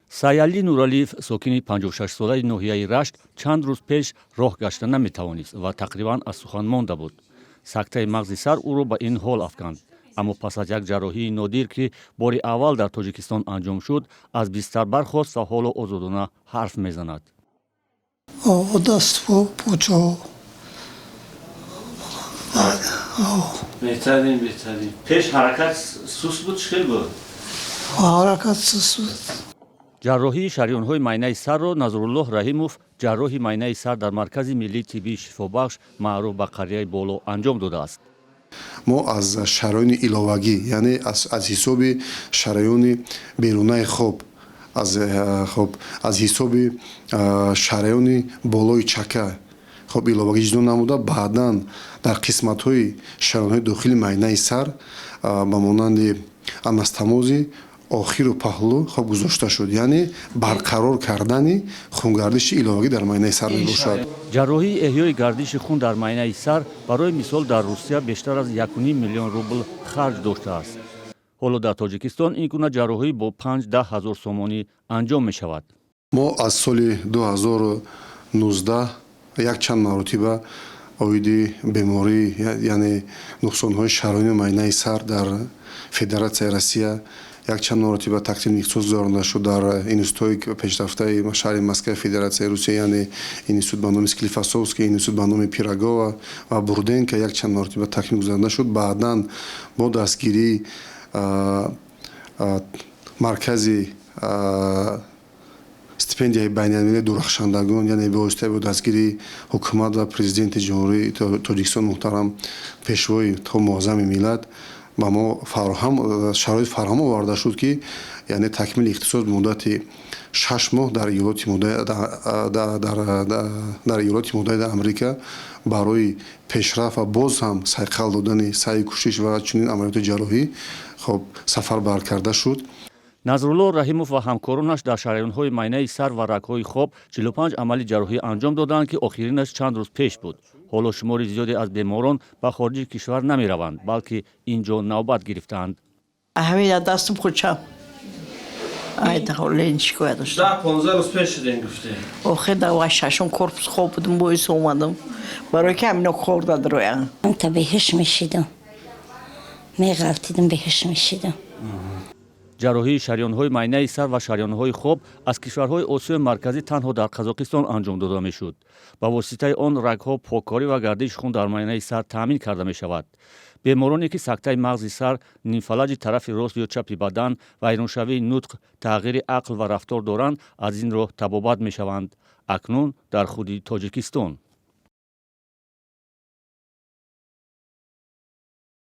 Саялӣ Нуралиев, сокини 56-солаи ноҳияи Рашт, чанд рӯз пеш роҳ гашта наметавонист ва тақрибан аз сухан монда буд. Сактаи мағзи сар ӯро ба ин ҳол афканд, аммо пас аз як ҷарроҳии нодир, ки бори аввал дар Тоҷикистон анҷом шуд, аз бистар бархост ва ҳоло озодона ҳарф мезанад. Дасту почаҳо. Беҳтарин, беҳтарин. Пеш ҳаракат суст буд, чӣ хел буд? Ҳаракат суст буд. Ҷарроҳии шарёнҳои майнаи сарро Назруллоҳ Раҳимов, ҷарроҳи майнаи сар дар Маркази миллии тиббии «Шифобахш», маъруф ба Қарияи Боло, анҷом додааст. Мо аз шараёни иловагӣ, яъне аз ҳисоби шараёни берунаи хоб, аз хоб, аз ҳисоби шараёни болои чака, хоб, иловагӣ ҷудо намуда, баъдан дар қисматҳои шараёнҳои дохили майнаи сар ба монанди анастомози охиру паҳлӯ, хоб, гузошта шуд, яъне барқарор кардани хунгардиши иловагӣ дар майнаи сар мебошад. Ҷарроҳии эҳёи гардиши хун дар майнаи сар, барои мисол, дар Русия бештар аз 1,5 миллион рубл харҷ доштааст. Ҳоло дар Тоҷикистон ин гуна ҷарроҳӣ бо 5-10 ҳазор сомонӣ анҷом мешавад. Мо аз соли 2019 якчанд маротиба оиди беморӣ, яъне нуқсонҳои шараёни майнаи сар дар Федератсияи Россия якчанд маротиба такмили ихтисос гузаронда шуд дар институтҳои пешрафтаи шаҳри Москваи Федератсияи Русия, яъне институт ба номи Склифосовский, институт ба номи Пирогова ва Бурденко якчанд маротиба такмил гузаронда шуд. Баъдан бо дастгирии маркази стипендияи байналмилалии дурахшандагон, яъне бевосита бо дастгирии ҳукумат ва Президенти Ҷумҳурии Тоҷикистон муҳтарам, Пешвои то муаззами миллат, ба мо фароҳам шароит фароҳам оварда шуд, ки яъне такмили ихтисос муддати 6 моҳ дар Иёлоти Муттаҳидаи Амрика барои пешрафт ва боз ҳам сайқал додани саъю кӯшиш ва чунин амалиёти ҷарроҳӣ, хоб, сафарбар карда шуд. Назрулло Раҳимов ва ҳамкоронаш дар шараёнҳои майнаи сар ва рагҳои хоб 45 амали ҷарроҳӣ анҷом доданд, ки охиринаш чанд рӯз пеш буд. Ҳоло шумори зиёде аз беморон ба хориҷи кишвар намераванд, балки ин ҷо навбат гирифтаанд. Ҳамин дастум хучам айда шикоят доштам. 10-15 рӯз пеш шудем, гуфте. Охир дар вай шашум корпус хоб будум, боис омадам, барое ки ҳамино кор дадроян. Та беҳуш мешидам, меғалтидам, беҳуш мешидам. Ҷарроҳии шарёнҳои майнаи сар ва шарёнҳои хоб аз кишварҳои Осиёи Марказӣ танҳо дар Қазоқистон анҷом дода мешуд. Ба воситаи он рагҳо поккорӣ ва гардиши хун дар майнаи сар таъмин карда мешавад. Бемороне, ки сактаи мағзи сар, нимфалаҷи тарафи рост ё чапи бадан, вайроншавии нутқ, тағйири ақл ва рафтор доранд, аз ин роҳ табобат мешаванд, акнун дар худи Тоҷикистон.